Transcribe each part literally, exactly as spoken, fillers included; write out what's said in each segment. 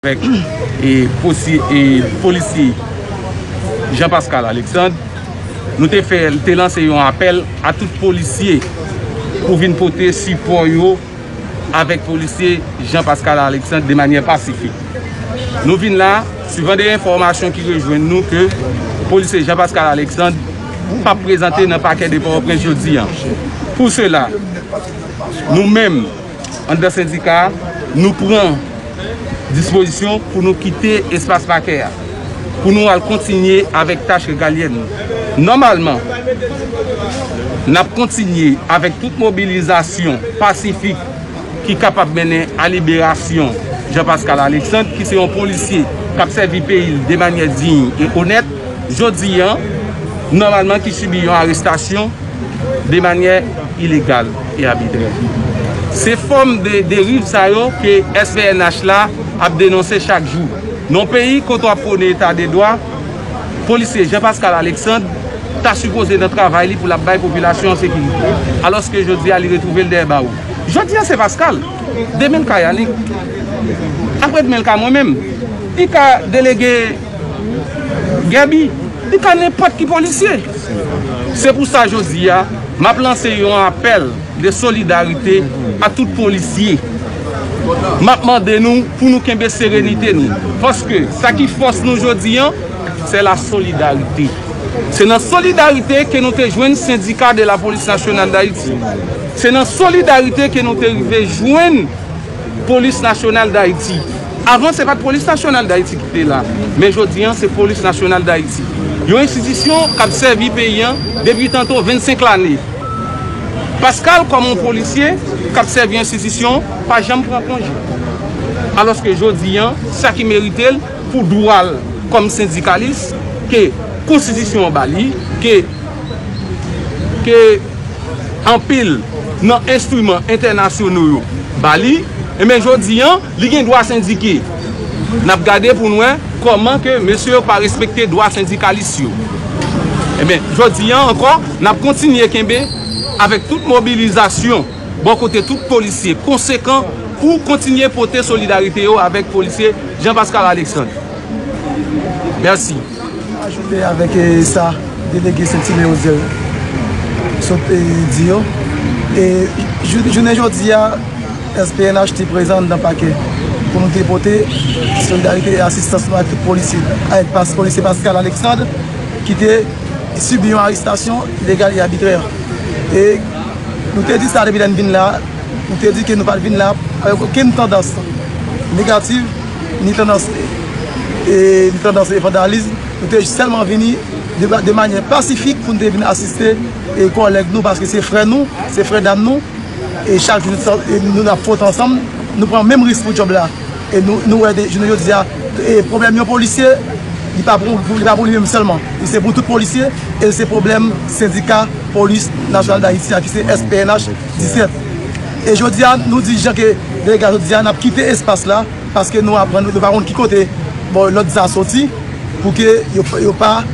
avèk e, posi- e, polisye Jean Pascal Alexandre, nou te fè, te lanse yon apèl a tout polisye pou vin pote sipò yo avèk polisye Jean Pascal Alexandre de manyè pasifik. Nou vin la, suivan de enfòmasyon ki rejwenn nou ke polisye Jean Pascal Alexandre p ap prezante nan pakè de Pòtoprens jodi a. Pou sela, nou menm, anndan sendika a, nou pran dispozisyon pou nou kite espas pakè a, pou nou al kontinye avèk tach regalyèn nou. Nòmalman, n ap kontinye avèk tout mobilizasyon pasifik ki kapab mennen a liberasyon Jean Pascal Alexandre, ki se yon polisye k ap sèvi peyi l de manyè diy e onèt. Jodi a, nòmalman ki sibi yon arestasyon de manyè ilegal e abitrè. Se fòm de deriv sa yo ke S P N H la ap denonse chak jou. Nan yon peyi kote w ap pwone eta de dwa, polisye Jean Pascal Alexandre ta sipoze nan travay li pou l ap bay popilasyon an sekirite, alòske jodi a li retwouve l dèyè bawo. Jodi a se Pascal, demen l ka Yanick, apre demen l ka mwen menm, li ka delege Gèbi, li ka nenpòt ki polisye. Se pou sa jodi a, m ap lanse yon apèl de solidarite a tout polisye. M ap mande nou pou nou kenbe serenite nou. Paske sa ki fòs nou jodi a, se la solidarite. Se nan solidarite ke nou te jwenn Sendika de la Polis Nasyonal d Ayiti. Se nan solidarite ke nou te rive jwenn Polis Nasyonal d Ayiti. Avan, se pa t Polis Nasyonal d Ayiti ki te la, men jodi a, se Polis Nasyonal d Ayiti. Yon enstitisyon k ap sèvi peyi a depi tanto vennsenk lane. Pascal, kòm yon polisye k ap sèvi enstitisyon, pa janm pran konje. Alòske jodi a, sa ki merite l pou dwa l kòm sendikalis, ke konstitisyon an ba li, ke, ke anpil nan enstriman entènasyonal yo ba li, enben jodi a, li gen dwa sendike. N ap gade pou n wè kòman ke mesye yo pa respekte dwa sendikalis yo. Enben, jodi a ankò, n ap kontinye kenbe avèk tout mobilizasyon bò kote tout polisye konsekan pou kontinye pote solidarite yo avèk polisye Jean Pascal Alexandre. Mèsi. Ajoute avèk, eh, sa delege Sentimen Ozel sot, eh, di yo. E jou- jounen jodi a, S P N H te prezan anndan pakè pou nou te pote solidarite e asistans nou ak tout polisye, avèk pas- polisye Pascal Alexandre ki te sibi yon arestasyon ilegal e abitrè. E nou te di sa depi lè n vin la, nou te di ke nou pa t vin la avèk okenn tandans negatif, ni tandans, e, ni tandans e vandalizm. Nou te sèlman vini de, de manyè pasifik pou nou te vin asiste e kòlèg nou, paske se frè nou, se frè dam nou. E chak jou nou, e nou ap fwonte ansanm, nou pran menm risk pou djòb la. E nou, nou wè de, jounen jodi a, e pwoblèm yon polisye, li pa pou, li pa pou li menm sèlman. Li se pou tout polisye, e se pwoblèm sendika polis nasyonal d Ayiti a, ki se S P N H disèt. E jodi a, nou di jan ke delegasyon di a, n ap kite espas la, paske nou aprann, nou pa konn ki kote, bon, lòd sa soti, pou ke yo, yo pa,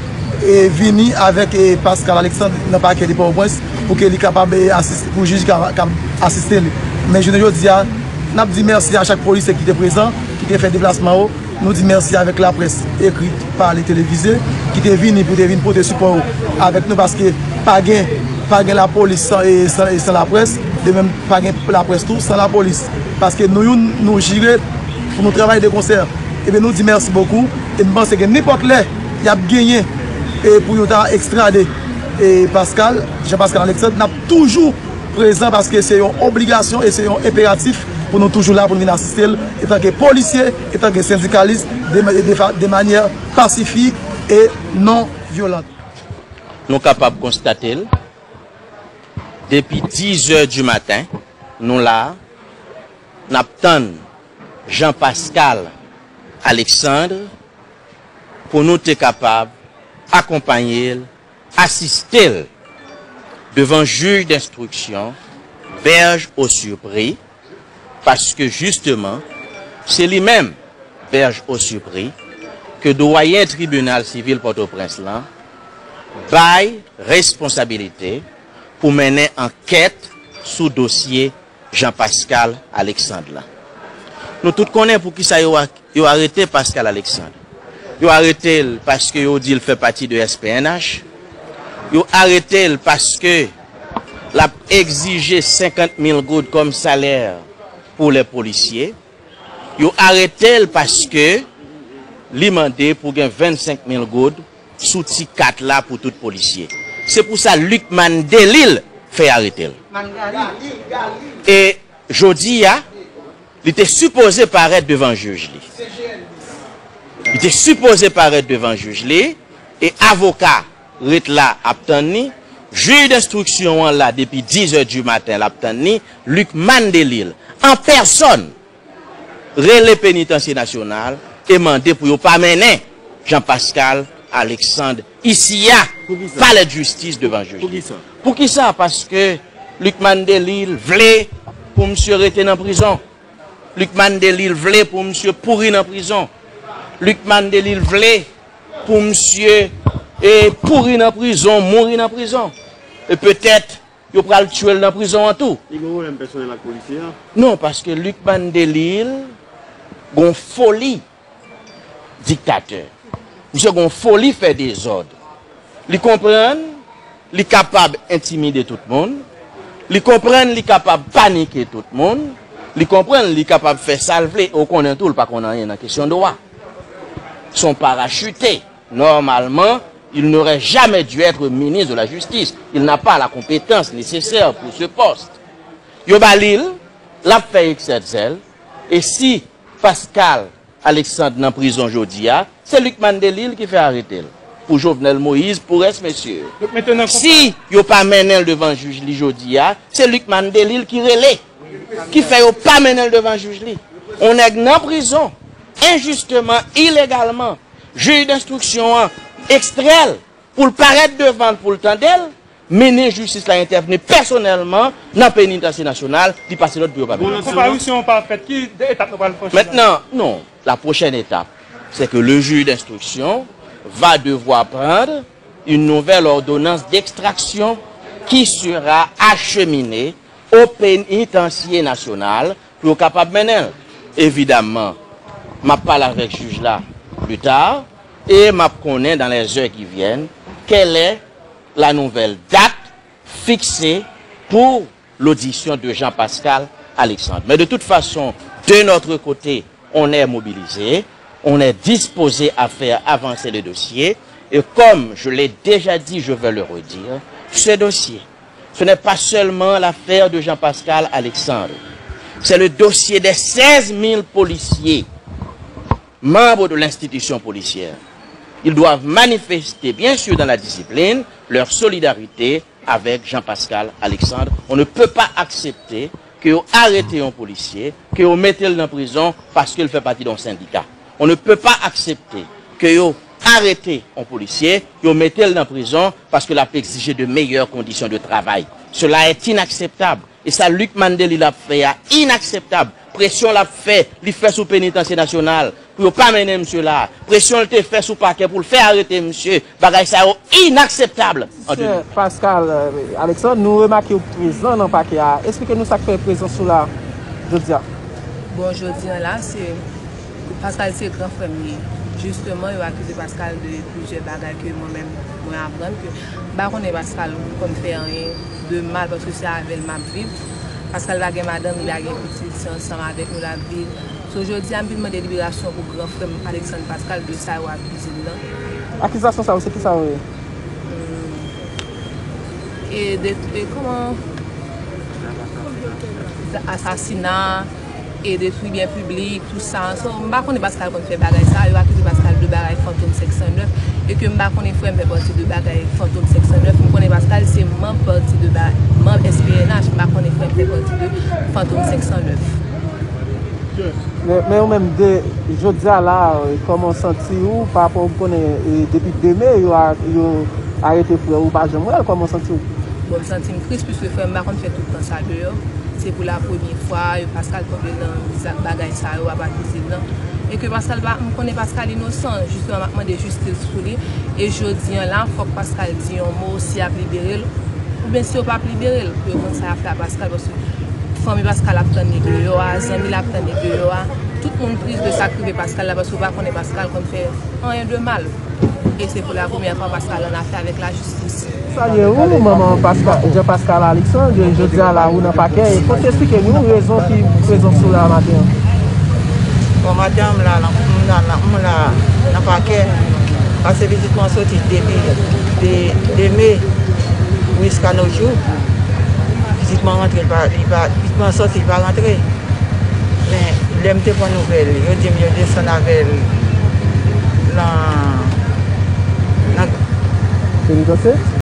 e, vini avèk, e, Pascal Alexandre nan pakè de Pòtoprens, pou ke li kapab, e, asiste, pou jij ka, ka asiste li. Men jounen jodi a, n ap di mèsi a chak polisye ki te prezan, ki te fè deplasman yo. Nou di mèsi avèk laprès ekri, pale, televize, ki te vini pou te vin pote sipò yo avèk nou, paske pa gen, pa gen lapolis san, e, san, e, san laprès, de menm pa gen laprès tou san lapolis. Paske nou youn, nou jire pou nou travay de konsè. Ebyen, nou di mèsi bokou, e m panse ke nenpòt lè y ap genyen, e, pou yo ta ekstrade, e, Pascal, Jean Pascal Alexandre, n ap toujou prezan, paske se yon obligasyon e se yon enperatif pou nou toujou la pou nou vin asiste l, etanke polisye, etanke sendikalis, de, de, de manyè pasifik e non vyolan. Nou kapab konstate l, depi dizè di maten, nou la, n ap tann Jean Pascal Alexandre pou nou te kapab akonpaye l, asiste l devan jij denstriksyon Berge au Surpris, paske jisteman, se li menm, Berge au Surpris, ke dwayen tribinal sivil Pòtoprens lan bay responsabilite pou mennen ankèt sou dosye Jean Pascal Alexandre la. Nou tout konnen poukisa yo ak- Yo arete Pascal Alexandre. Yo arete l paske yo di l fè pati de S P N H. Yo arete l paske l ap egzije senkant mil goud kòm salè pou lè polisye. Yo arete l paske li mande pou gen vennsenk mil goud sou ti kat la pou tout polisye. Se pou sa Lucmane Delille fè arete l. E jodi a, li te sipoze parèt devan jij li. Li te sipoze parèt devan jij li, e avoka ret la ap tann li. Jij denstriksyon an la depi dizè di maten, l ap tann li. Lucmane Delille, an pèsòn, rele Penitansye Nasyonal e mande pou yo pa mennen Jean Pascal Alexandre isi a, Palè de Jistis, devan jij li. Poukisa? Paske Lucmane Delille vle pou misye rete nan prizon. Lucmane Delille vle pou misye pouri nan prizon. Lucmane Delille vle pou misye e pouri nan prizon, mouri nan prizon. E petèt, yo pral tiye l nan prizon an tou. Li gen pwoblèm pèsonèl ak polisye a? Non, paske Lucmane Delille gon foli diktatè. Misye gon foli fè dezòd. Li konprann li kapab entimide tout moun. Li konprann li kapab panike tout moun. Li konprann li kapab fè sa l vle. E w konnen tou, l pa konn anyen nan kesyon dwa. Se yon parachite. Normalement, il n'aurait jamais dû être ministre de la Justice. Il n'a pas la compétence nécessaire pour ce poste. Yo ba li l, l ap fè eksè de zèl. E si Pascal Alexandre nan prizon jodi a, se Lucmane Delille ki fè arete l. Pou Jovenel Moïse, pou rès mesye yo. Si yo pa mennen l devan jij li jodi a, se Lucmane Delille ki rele, ki fè yo pa mennen l devan jij li. On nèg nan prizon, enjisteman, ilegalman, jij denstriksyon an ekstrè l pou l parèt devan l, pou l tande l, minis jistis la entèvni pèsonèlman nan Penitansye Nasyonal, li pase lòd pou yo pa mennen l. Konparisyon an pa fèt, ki etap nou pral franchi? Maintenant, non, la prochaine étape, c'est que le juge d'instruction va devoir prendre une nouvelle ordonnance d'extraction qui sera acheminée au Pénitencier National pou yo kapab mennen l. Evidaman, m ap pale avèk jij la pli ta e m ap konnen dans les heures qui viennent quelle est la nouvelle date fixée pour l'audition de Jean Pascal Alexandre. Mais de toute façon, de notre côté, on est mobilisé, on est disposé à faire avancer le dossier. Et comme je l'ai déjà dit, je vais le redire, ce dossier, ce n'est pas seulement l'affaire de Jean Pascal Alexandre, c'est le dossier des seize mille policiers, membres de l'institution policière. Ils doivent manifester, bien sûr, dans la discipline, leur solidarité avec Jean Pascal Alexandre. On ne peut pas accepter ke yo arete yon polisye, ke yo mete l nan prizon paske l fè pati de yon sendika. On ne peut pas accepter ke yo arete yon polisye, yo mete l nan prizon paske l ap egzije de meilleures conditions de travail. Cela est inacceptable. E sa Lucmane Delille ap fè a inakseptab. Presyon l ap fè, li fè sou Penitansye Nasyonal pou yo pa mennen misye la. Presyon l te fè sou pakè pou l fè arete misye. Bagay sa yo inakseptab. An de mil. Pascal, euh, Alexandre, nou remake w prezan nan pakè a. Esplike nou sa k fè prezans ou la jodi a. Bon, jodi a la, se Pascal se gran frè m li ye. Jisteman, yo akize Pascal de plizyè bagay ke mwen menm, mwen aprann ke m pa konnen Pascal konn fè anyen de mal, paske se avè l m ap viv. Pascal pa gen madanm, li pa gen pitit, se ansanm avèk nou l ap viv. So, jodi a, m vin mande liberasyon pou gran frè m, Alexandre Pascal, de sa yo akize l lan. Akizasyon sa yo, se ki sa yo ye? Hmm. E de, e kòman? Asasina, e detwi byen piblik, tout sa. So, m pa konnen Pascal konn fè bagay sa. Yo akize Pascal de bagay Fantom senk san nèf, e ke m pa konnen frè m fè pati de bagay Fantom senk san nèf. M konnen Pascal se manm pati de ba-, manm S P N H. M pa konnen frè m fè pati de Fantom senk san nèf. Men, men ou menm, de, jodi a la, kòman w santi w pa rapò, ou konnen, e, depi de me, yo a-, yo arete frè w, ou pa janm wè l, kòman w santi w? Bon, m santi m tris, piske frè m pa konn fè tout tan sa deyò. Se pou la premye fwa, yo, Pascal tonbe nan zak bagay sa yo, ap akize l lan. E ke Pascal pa, m konnen Pascal inosan, jisteman, m ap mande jistis pou li. E jodi a la, fòk Pascal di yon mo, si y ap libere l, oubyen si yo p ap libere l, pou yo konn sa y ap fè a Pascal, paske fanmi Pascal ap tann li deyò a, zanmi l ap tann li deyò a. Tout moun tris de sa k rive Pascal la, paske ou pa konnen Pascal konn fè anyen de mal. E se pou la premyè fwa Pascal an afè avèk lajistis. Salye ou, manman Pascal, Jean Pascal Alexandre, jodi a la ou nan pakè, e fòk eksplike nou rezon ki prezans ou la maten an. Bon, maten an, m la, m la, m la nan pakè, paske pitit mwen soti depi de, de me jiska nos jours. Pitit mwen rantre, li pa, li pa, pitit mwen soti, li pa rantre. Men lè m te pran nouvèl, yo di m yo desann avè l nan, nan Penitansye?